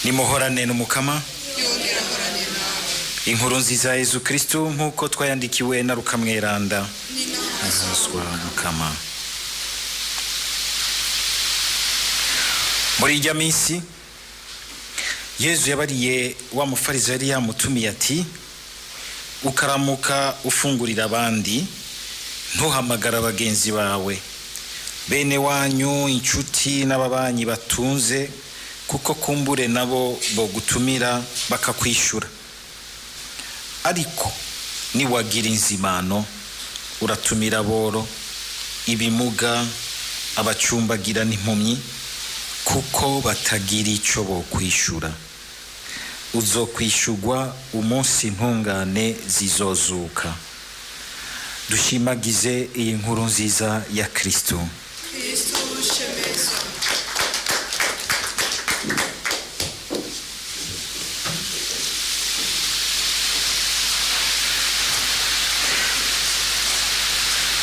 Nimuhorane n'Umukama. Yongera ahorane nawe. Inkuru nziza ya Yezu Kristu nk'uko twayandikiwe na Rukamweranda. Ninahazwa. Mukama. Muri ijya minsi Yezu yabariye wa mufarizo yari yamutumiye ati: "Ukaramuka ufungurira abandi, ntuhamagara bagenzi bawe, bene wanyu, inshuti n'ababanyi batunze, kuko kumbure nabo bogutumira bakakwishura. Ariko niwagira inzimano, uratumira boro, ibimuga, abacumbagira n'impumyi, kuko batagira ico bokwishura. Uzokwishurwa umunsi intungane zizozuka." Dushimagize iyi nkuru nziza ya Kristo. Kristo shemezwa.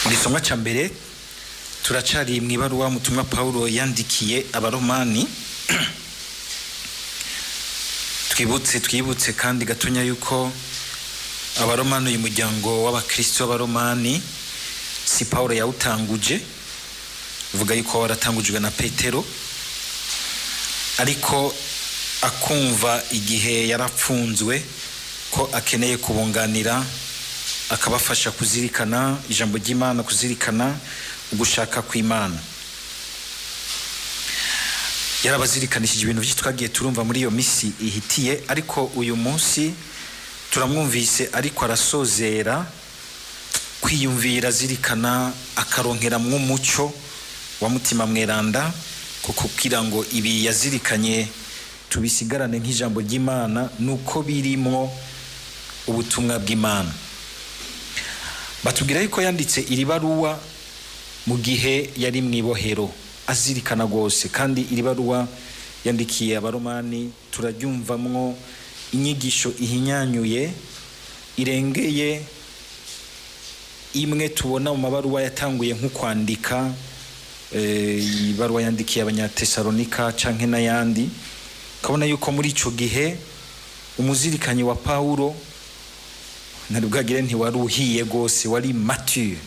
Mu gisomwa ca mbere turacari mu ibaruwa mutumwa Paulo yandikiye Abaromani. Twibutse kandi gatonya yuko Abaromani, uyu muryango w'abakristo b'Abaromani, si Paulo yawutanguje, uvuga yuko waratangujwe na Petero, ariko akumva igihe yarapfunzwe ko akeneye kubunganira, akabafasha kuzirikana ijambo ry'Imana, kuzirikana ugushaka kw'Imana. Yarabazirikanishije ibintu byinshi twagiye turumva muri iyo misi ihitiye, ariko uyu munsi turamwumvise ariko arasozera kwiyumvira, azirikana, akaronkeramwo umuco wa Mutima Mweranda, kuko kugira ngo ibi yazirikanye tubisigarane nk'ijambo ry'Imana, nuko birimwo ubutumwa bw'Imana. Batubwira yuko yanditse iri baruwa mu gihe yari mu ibohero, azirikana rwose. Kandi iri baruwa yandikiye Abaromani turaryumvamwo inyigisho ihinyanyuye irengeye imwe tubona mu mabaruwa yatanguye nko kwandika, ibaruwa yandikiye Abanyatesalonika canke n'ayandi. Ukabona yuko muri ico gihe umuzirikanyi wa Paulo ntari bwagire ntiwari uhiye rwose, wari mature,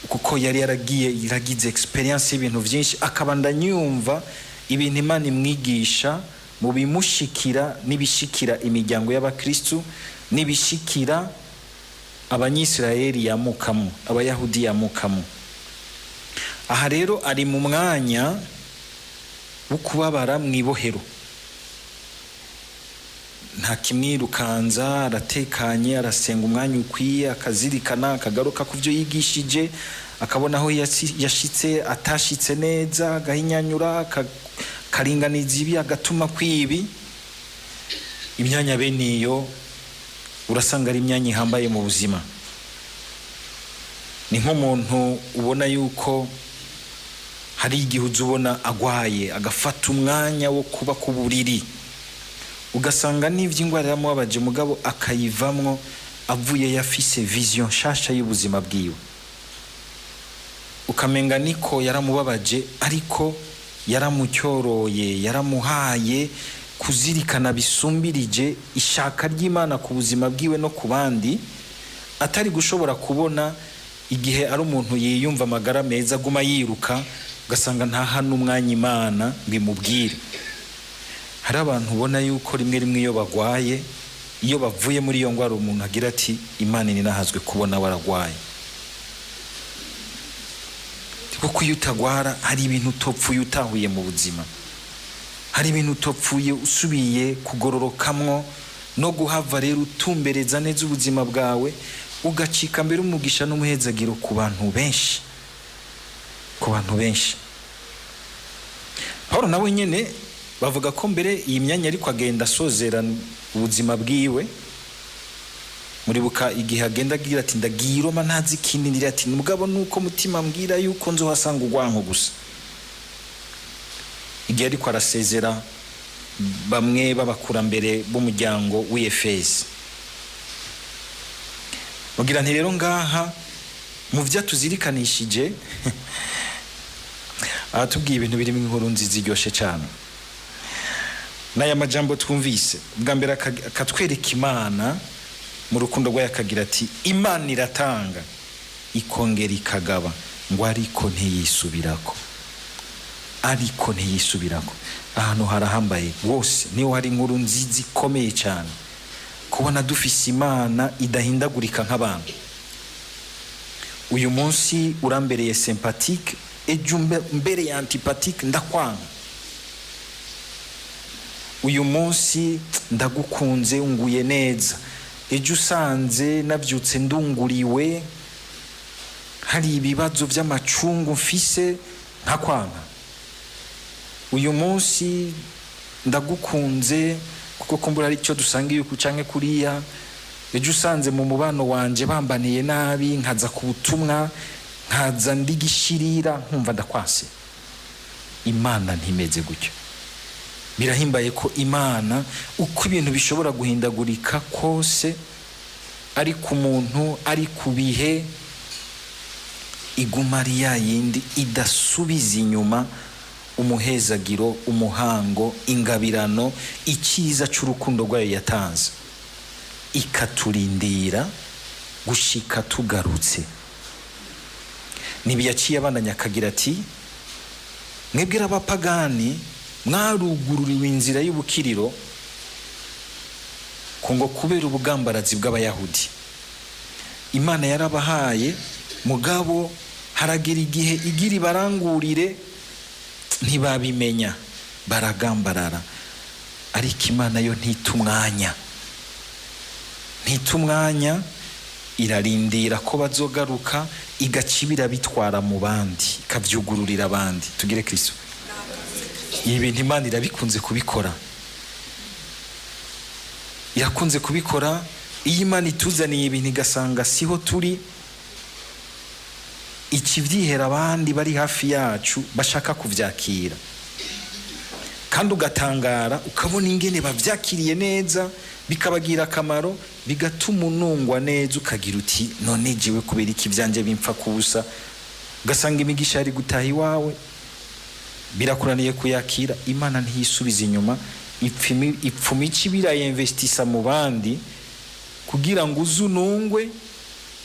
kuko yari yaragiye yaragize experience y'ibintu byinshi, akabandanya yumva ibintu Imana imwigisha mu bimushikira n'ibishikira imiryango y'abakristu n'ibishikira Abanyisirayeli yamukamo, Abayahudi yamukamo. Aha rero ari mu mwanya wo kubabara mu ibohero, nta kimwirukanza, aratekanye, arasenga umwanya ukwiye, akazirikana, akagaruka ku byo yigishije, akabona aho yashitse, atashitse neza, agahinyanyura, akaringaniza ibi, agatuma kwibi. Imyanya bene iyo urasanga ari imyanya ihambaye mu buzima. Ni nk'umuntu ubona yuko hari igihe uza ubona agwaye, agafata umwanya wo kuba ku buriri, ugasanga n'ivyo ingwara yaramubabaje, mugabo akayivamwo avuye yafise vision nshasha y'ubuzima bwiwe, ukamenga niko yaramubabaje, ariko yaramucyoroye, yaramuhaye kuzirikana bisumbirije ishaka ry'Imana ku buzima bwiwe no ku bandi, atari gushobora kubona igihe ari umuntu yiyumva amagara meza, aguma yiruka, ugasanga ntaha n'umwanya Imana ngo imubwire. Hari abantu ubona yuko rimwe rimwe iyo bagwaye, iyo bavuye muri iyo ngwara, umuntu agira ati: "Imana ninahazwe kubona waragwaye", kuko iyo utagwara hari ibintu utopfuye utahuye mu buzima, hari ibintu utopfuye usubiye kugororokamwo no guhava rero utumbereza neza ubuzima bwawe, ugacika mbere umugisha n'umuhezagiro ku bantu benshi, ku bantu benshi. Paul nawe nyene bavuga ko mbere iyi myanya ariko agenda asozera ubuzima bwiwe. Muribuka igihe agenda agira ati: "Ndagiye i Roma, ntazi ikindi." Ndira ati: "Mugabo nuko mutima mbwira yuko nzohasanga urwanko gusa." Igihe ariko arasezera bamwe b'abakurambere b'umuryango w'Efezi, mugira nti rero ngaha mu byo atuzirikanishije aratubwiye ibintu birimo inkuru nziza iryoshe cyane. N'aya majambo twumvise bwa mbere akatwereka Imana mu rukundo rwayo, akagira ati: "Imana iratanga ikongera ikagaba," ngo ariko ntiyisubirako, ariko ntiyisubirako. Ahantu harahambaye rwose, niho hari inkuru nziza ikomeye cyane, kubona dufise Imana idahindagurika nk'abantu. Uyu munsi urambereye sympathique, ejo mbereye antipathique, ndakwanga. Uyu munsi ndagukunze, unguye neza, ejo usanze nabyutse ndunguriwe, hari ibibazo by'amacungu mfise, nkakwanga. Uyu munsi ndagukunze kuko kumbura ari icyo dusanga yuko canke kuriya, ejo usanze mu mubano wanje bambaniye nabi, nkaza ku butumwa, nkaza ndigishirira, nkumva ndakwase. Imana ntimeze gutyo. Birahimbaye ko Imana, uko ibintu bishobora guhindagurika kose, ari ku muntu, ari ku bihe, iguma ari ya yindi, idasubiza inyuma umuhezagiro, umuhango, ingabirano, icyiza cy'urukundo rwayo yatanze, ikaturindira gushika tugarutse. Ntibiyaciye abandanya akagira ati: "Mwebwe abapagani mwarugururiwe inzira y'ubukiriro ku ngo kubera ubugambarazi bw'Abayahudi." Imana yarabahaye, mugabo haragera igihe igira ibarangurire, ntibabimenya, baragambarara. Ariko Imana yo ntita umwanya, ntita umwanya, irarindira ko bazogaruka, igaca ibirabitwara mu bandi, ikabyugururira abandi. Tugire Kristo. Ibi bintu Imana irabikunze kubikora, irakunze kubikora. Iyo Imana ituzaniye ibintu igasanga siho turi, ikibyihera abandi bari hafi yacu bashaka kubyakira, kandi ugatangara ukabona ingene bavyakiriye neza, bikabagira akamaro, bigatuma unungwa neza, ukagira uti: "None jewe kubera iki ivyanje bimpfa kubusa?" Ugasanga imigisha yari gutaha iwawe birakunaniye kuyakira. Imana ntiyisubiza inyuma, ipfuma ici birayinvestisa mu bandi kugira ngo uze unungwe,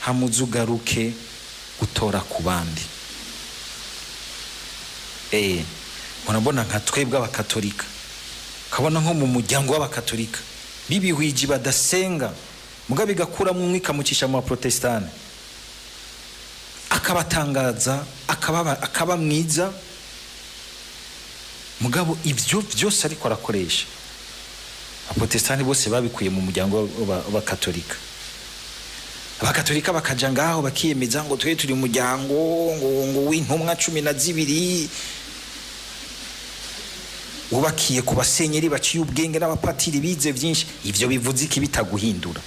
hamuze ugaruke gutora ku bandi. Murabona nka twebwe Abakatolika, ukabona nko mu muryango w'Abakatolika b'ibihwiji badasenga, mugabo igakuramo umwe ikamucisha mu baprotestani, akabatangaza, akaba mwiza. Mugabo ibyo byose ariko arakoresha, Abaprotestani bose babikuye mu muryango w'Abakatolika. Abakatolika bakaja ngaho bakiyemeza ngo twe turi umuryango ngo w'intumwa 12 wubakiye ku basenyeri baciye ubwenge n'abapatiri bize byinshi. Ivyo bivuze iki bitaguhindura?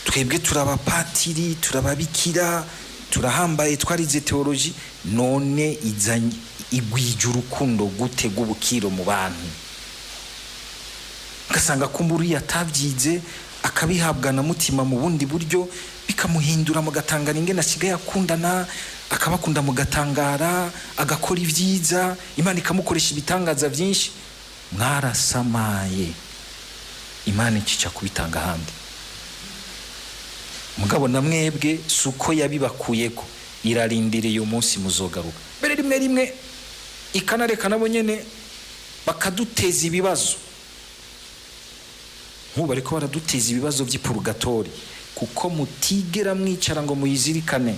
Twebwe turabapatiri, turababikira, turahambaye, twarize théologie, none izanye igwije urukundo gute rw'ubukiro mu bantu? Ugasanga kumbura uriya atabyize akabihabwa na Mutima mu bundi buryo, bikamuhindura, mugatangara ingene asigaye akundana, akabakunda, mugatangara, agakora ibyiza, Imana ikamukoresha ibitangaza byinshi. Mwarasamaye, Imana ikica kubitanga ahandi. Mugabo na mwebwe si uko yabibakuyeko, irarindiriye umunsi muzogaruka. Mbere rimwe rimwe ikanareka nabo nyene bakaduteza ibibazo, nk'ubu bariko baraduteza ibibazo by'ipurugatori kuko mutigera mwicara ngo muyizirikane.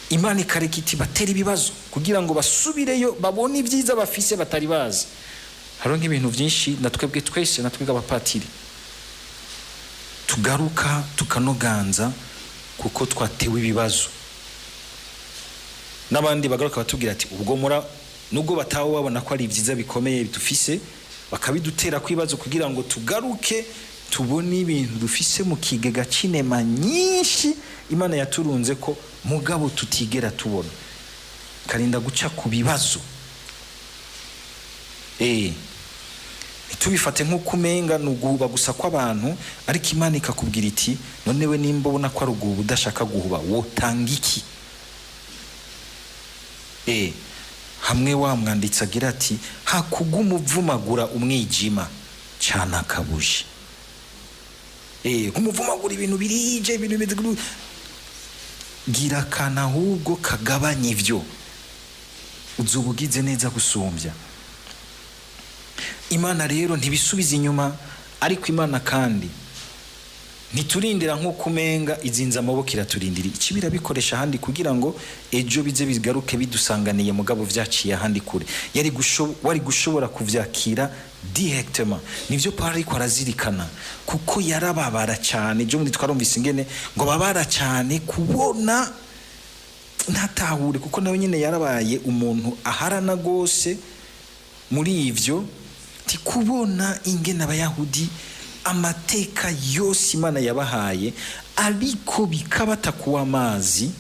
Imana ikareka iti batera ibibazo kugira ngo basubireyo, babone ibyiza bafise batari bazi. Hariho nk'ibintu byinshi na twebwe twese, na twebwe abapatiri, tugaruka tukanoganza kuko twatewe ibibazo n'abandi. Bagaruka batubwira ati ubwo mura, nubwo batawe babona ko ari ibyiza bikomeye dufise, bakabidutera kwibazo kugira ngo tugaruke tubone ibintu dufise mu kigega c'inema nyinshi Imana yaturunze ko, mugabo tutigera tubona, karinda guca ku bibazo. Ntitubifate nk'uko umenga ni uguhuba gusa kw'abantu, ariko Imana ikakubwira iti: "None we nimba ubona ko ari uguhuba, udashaka guhuba, wotanga iki?" Hamwe wa mwanditsi agira ati: "Hakuguma uvumagura umwijima, cana akabuje." Kumuvumagura ibintu birije, ibintu bimeze gira akantu ahubwo kagabanya ivyo, uzoba ugize neza gusumbya. Imana rero ntibisubiza inyuma, ariko Imana kandi ntiturindira nk'uko umenga izinze amaboko iraturindira. Iki birabikoresha ahandi kugira ngo ejo bize bigaruke bidusanganiye, mugabo vyaciye ahandi kure yari wari gushobora kuvyakira directement. Nivyo Paulo ariko arazirikana, kuko yarababara cyane. Ejo bundi twarumvise ingene ngo babara cyane kubona ntatahure, kuko nawe nyine yarabaye umuntu aharana gose muri ivyo. Kubona ingene Abayahudi amateka yose Imana yabahaye, ariko bikabata kuwa amazi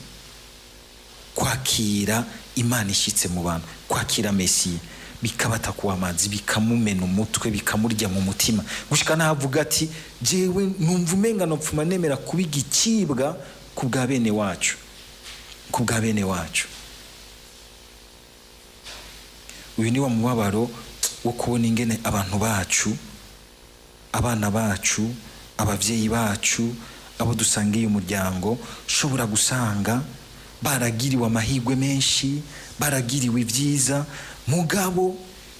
kwakira Imana ishyitse mu bantu, kwakira Mesiya, bikabata kuwa amazi, bikamumena umutwe, bikamurya mu mutima, gushika navuga ati: "Jewe numva umenga nopfuma nemera kuba igicibwa ku bwa bene wacu, ku bwa bene wacu." Uyu ni wa mubabaro wo kubona ingene abantu bacu, abana bacu, abavyeyi bacu, abo dusangiye umuryango, ushobora gusanga baragiriwe amahirwe menshi, baragiriwe ibyiza, mugabo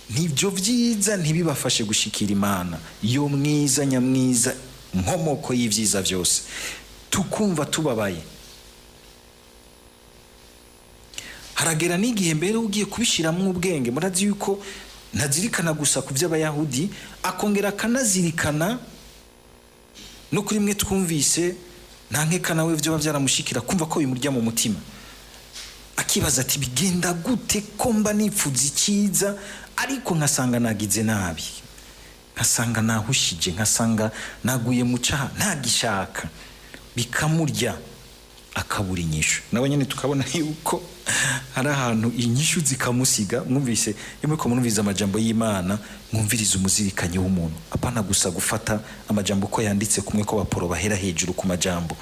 ntibyo byiza ntibibafashe gushikira Imana yo mwiza nyamwiza, nkomoko y'ibyiza byose, tukumva tubabaye. Haragera n'igihe mbere ugiye kubishyiramo ubwenge, murazi yuko ntazirikana gusa ku by'Abayahudi, akongera akanazirikana no kuri mwe twumvise. Nta nkeka nawe byoba byaramushikira kumva ko bimurya mu mutima, akibaza ati: "Bigenda gute ko mba nipfuza icyiza, ariko nkasanga nagize nabi, nkasanga nahushije, nkasanga naguye mu cyaha ntagishaka?" Bikamurya, akabura inyishu. Nawe nyine tukabona yuko hari ahantu inyishu zikamusiga. Mwumvise, iyo muriko murumviriza amajambo y'Imana, mwumvirize umuzirikanyi w'umuntu, apana gusa gufata amajambo uko yanditse, kumwe ko baporo bahera hejuru ku majambo,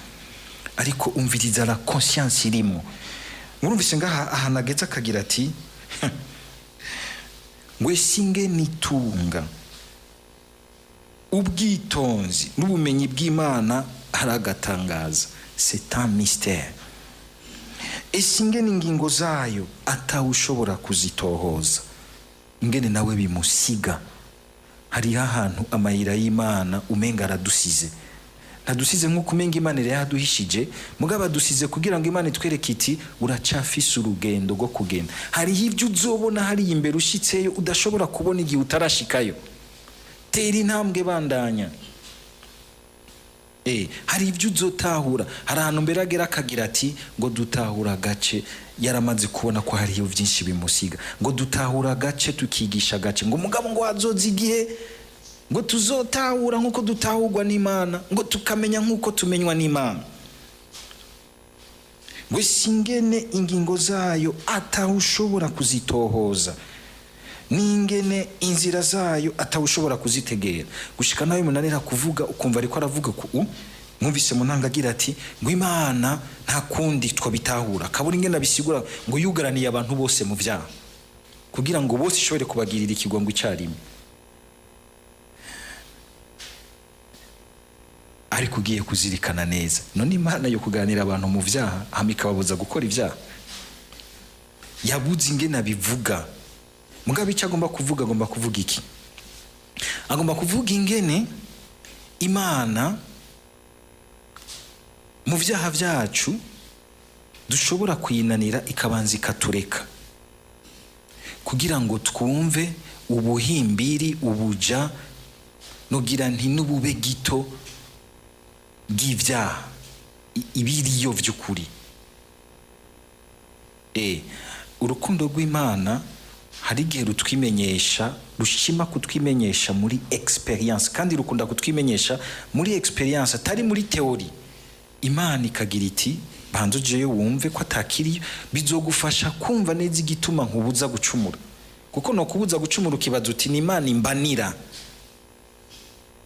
ariko umviriza la conscience irimo. Murumvise ngaha ahantu ageze akagira ati ngo: "Esinge nitunga ubwitonzi n'ubumenyi bw'Imana haragatangaza, c'est un mystère. Ese ingene ingingo zayo atawushobora kuzitohoza." Ingene nawe bimusiga. Hariho ahantu amayira y'Imana umenga aradusize. Ntadusize nk'uko umenga Imana irayaduhishije, mugabo adusize kugira ngo Imana itwereke iti: "Uracafise urugendo rwo kugenda." Hariho ibyo uzobona hariya imbere ushitseyo udashobora kubona igihe utarashikayo. Tera intambwe, bandanya. Hari ibyo uzotahura. Hari ahantu mbere agera akagira ati ngo dutahura agace. Yaramaze kubona ko hariho byinshi bimusiga. Ngo dutahura agace, tukigisha agace, ngo mugabo ngo hazoza igihe ngo tuzotahura nk'uko dutahurwa n'Imana, ngo tukamenya nk'uko tumenywa n'Imana. Ngo singene ingingo zayo atawushobora kuzitohoza, n'ingene inzira zayo atawushobora kuzitegera. Gushika nawe munanira kuvuga, ukumva ariko aravuga ku mwumvise mu ntanga agira ati ngo Imana nta kundi twabitahura, kabura ingene abisigura, ngo yugaraniye abantu bose mu vyaha kugira ngo bose ishobore kubagirira ikigongo icyarimwe. Ariko ugiye kuzirikana neza, none Imana yo kuganira abantu mu vyaha hama ikababuza gukora ibyaha? Yabuze ingene abivuga. Mugabo icyo agomba kuvuga, agomba kuvuga iki? Agomba kuvuga ingene Imana mu vyaha vyacu dushobora kuyinanira, ikabanza ikatureka kugira ngo twumve ubuhimbiri, ubuja nogira nti n'ubube gito bw'ibyaha ibiriyo vy'ukuri. Urukundo rw'Imana hari igihe rutwimenyesha, rushima kutwimenyesha muri experience, kandi rukunda kutwimenyesha muri experience, atari muri théorie. Imana ikagira iti: "Banza ujeyo wumve ko atakiriyo, bizogufasha kumva neza igituma nkubuza gucumura." Kuko no kubuza gucumura ukibaza uti: "Ni Imana imbanira,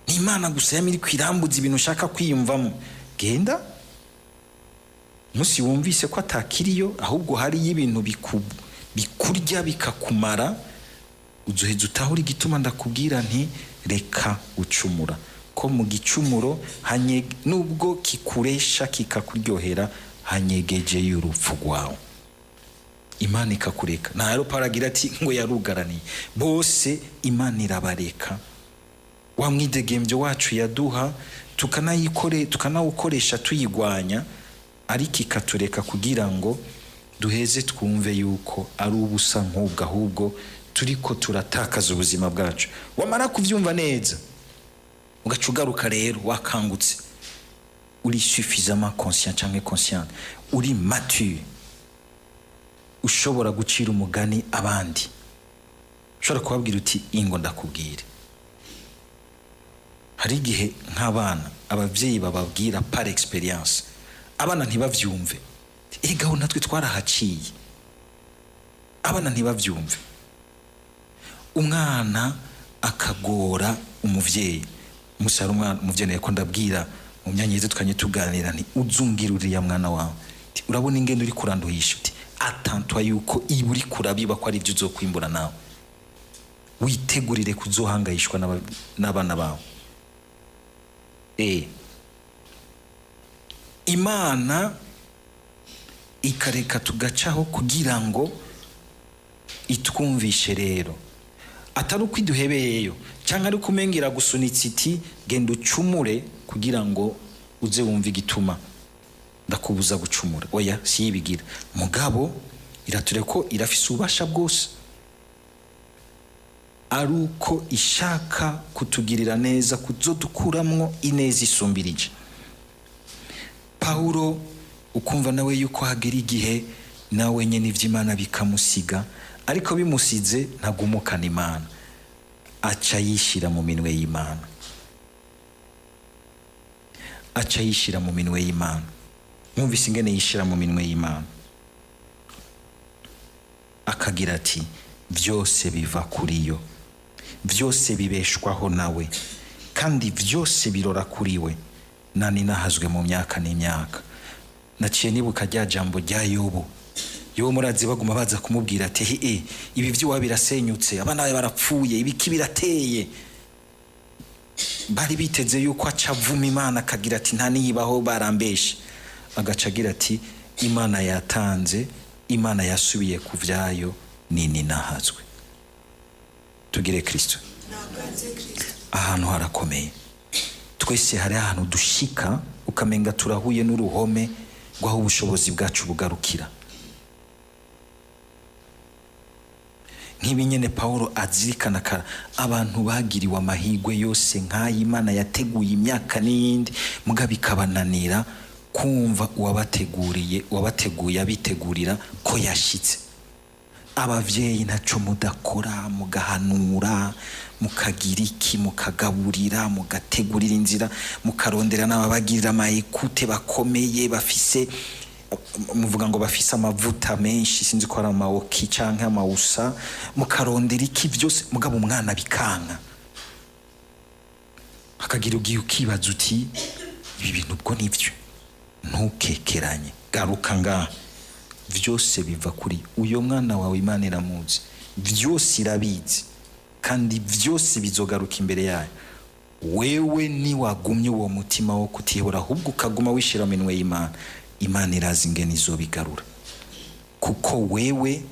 ni Imana gusa yama iriko irambuza ibintu ushaka kwiyumvamo." Genda musi wumvise ko atakiriyo, ahubwo hariyo ibintu Bikurya bikakumara, uzoheza utahura igituma ndakubwira nti reka gucumura, ko mu gicumuro nubwo kikuresha kikakuryohera, hanyegeje y'urupfu rwawe. Imana ikakureka. Nta rero Pawulo agira ati ngo yarugaraniye bose, Imana irabareka. Wa mwidegembyo wacu yaduha tukanawukoresha tuyigwanya, ariko ikatureka kugira ngo duheze twumve yuko ari ubusa nk'ubwo, ahubwo turiko turatakaza ubuzima bwacu. Wamara kuvyumva neza, ugaca ugaruka rero wakangutse, uri suffisamment conscient canke consciente, uri mature, ushobora gucira umugani abandi, ushobora kubabwira uti ingo ndakubwire. Hari igihe nk'abana ababyeyi bababwira par expérience, abana ntibavyumve. Egaho natwe twarahaciye, abana ntibavyumve. Umwana akagora umuvyeyi. Umunsi hari umwana, umuvyeyi ko ndabwira mu myanya yize twanye tuganira, nti uzungira uriya mwana wawe. Nti, urabona ingene uri kuranduhisha, uti attends-toi yuko ibi uri kurabiba ko ari ibyo uzokwimbura, nawe witegurire kuzohangayishwa n'abana bawe. Imana ikareka tugacaho kugira ngo itwumvishe rero, atari uko iduhebeyeyo cyangwa ari kumenga iragusunitse iti genda ucumure kugira ngo uze wumve igituma ndakubuza gucumura. Oya, si yibigira, mugabo irature ko irafise ububasha bwose, ari uko ishaka kutugirira neza, kuzodukuramwo ineza isumbirije. Pawulo ukumva nawe yuko hagera igihe nawe nyine iby'Imana bikamusiga, ariko bimusize ntagumukana Imana, aca yishyira mu minwe y'Imana, aca yishyira mu minwe y'Imana. Mwumvise ingene yishyira mu minwe y'Imana, akagira ati byose biva kuri yo, byose bibeshwaho nawe, kandi byose birora kuri we, nani nahazwe mu myaka n'imyaka. Naciye nibuka rya jambo rya Yobu. Yobu murazi, baguma baza kumubwira ati he, ibi by'iwabo birasenyutse, abana bawe barapfuye, ibiki birateye. Bari biteze yuko aca avuma Imana, akagira ati nta niyibaho, barambeshe. Agaca agira ati Imana yatanze, Imana yasubiye ku byayo, nini nahazwe. Tugire Kristo. Naganze Kristo. Ahantu harakomeye. Twese hari ahantu dushika ukamenga turahuye n'uruhome rw'aho ubushobozi bwacu bugarukira. Nk'ibi nyene Pawulo azirikana kara, abantu bagiriwe amahirwe yose nk'ayo Imana yateguye imyaka n'iyindi, muga bikabananira kumva uwabateguriye, uwabateguye abitegurira ko yashitse. Abavyeyi ntaco mudakora, mugahanura, mukagira iki, mukagaburira, mugategurira inzira, mukarondera n'ababagirira amayekute bakomeye bafise, muvuga ngo bafise amavuta menshi, sinzi ko ari amawoki canke amawusa, mukarondera iki byose, mugabo umwana bikanka. Hakagira ugiye ukibaza uti ibi bintu ubwo nivyo? Ntukekeranye, garuka ngaha. Byose biva kuri uyo mwana wawe. Imana iramuzi, byose irabizi, kandi byose bizogaruka imbere yayo. Wewe niwagumye uwo mutima wo kutihebura, ahubwo ukaguma wishira mu minwe y'Imana, Imana irazi ingene izobigarura, kuko wewe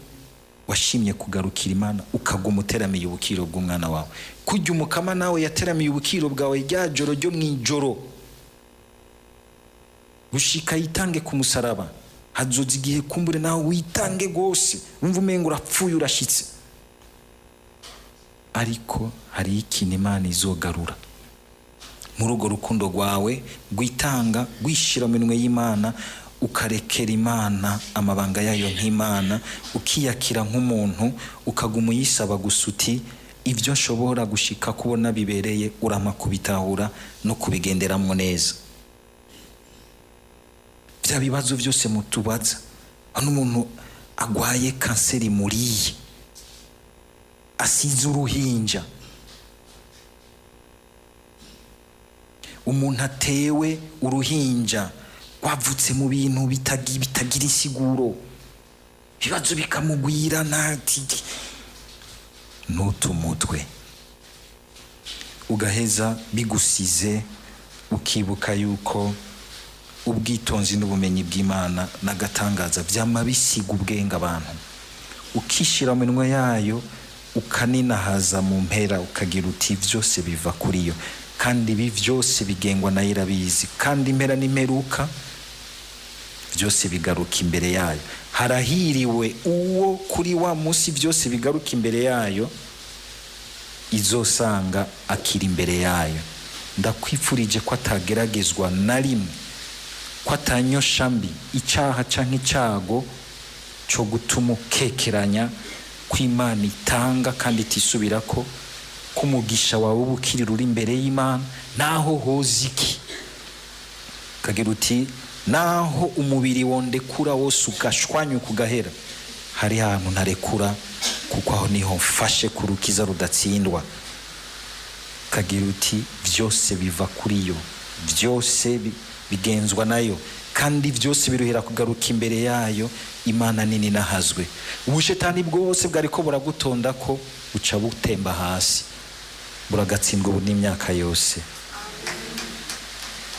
washimye kugarukira Imana, ukaguma uteramiye ubukiro bw'umwana wawe. Kujya umukama nawe yateramiye ubukiro bwawe rya joro ryo mu ijoro gushika yitange ku musaraba, hazoza igihe kumbure nawe witange rwose, wumva umenga urapfuye, urashitse, ariko hari ikintu Imana izogarura muri urwo rukundo rwawe rwitanga, rwishyira mu minwe y'Imana, ukarekera Imana amabanga yayo nk'Imana, ukiyakira nk'umuntu, ukaguma uyisaba gusa uti ibyo nshobora gushika kubona bibereye, urampa kubitahura no kubigenderamwo neza. Bya bibazo byose mutubaza hano, umuntu agwaye kanseri muriye, asize uruhinja, umuntu atewe uruhinja rwavutse mu bintu bitagira insiguro. Ibibazo bikamugwira nati ntutumutwe, ugaheza bigusize, ukibuka yuko ubwitonzi n'ubumenyi bw'Imana n'agatangaza byama bisiga ubwenge abantu, ukishyira mu minwe yayo, ukaninahaza mu mpera, ukagira uti: "Byose biva kuri yo, kandi ibi byose bigengwa nayo, irabizi, kandi impera n'imperuka byose bigaruka imbere yayo." Harahiriwe uwo kuri wa munsi byose bigaruka imbere yayo izosanga akiri imbere yayo. Ndakwifurije ko atageragezwa na rimwe, ko atanyosha mbi, icyaha canke icyago cyo gutuma ukekeranya ko Imana itanga kandi itisubirako, ko umugisha wawe uba ukirira uri imbere y'Imana naho hoza iki. Ukagira uti: "Naho umubiri wondekura wose ugashwanyuka ugahera, hari ahantu ntarekura, kuko aho niho mfashe ku rukiza rudatsindwa." Ukagira uti: "Byose biva kuri yo, byose bigenzwa nayo, kandi byose biruhira kugaruka imbere yayo." Imana nini nahazwe. Ubushetani bwose bwariko buragutonda ko buca butemba hasi, buragatsindwa ubu n'imyaka yose.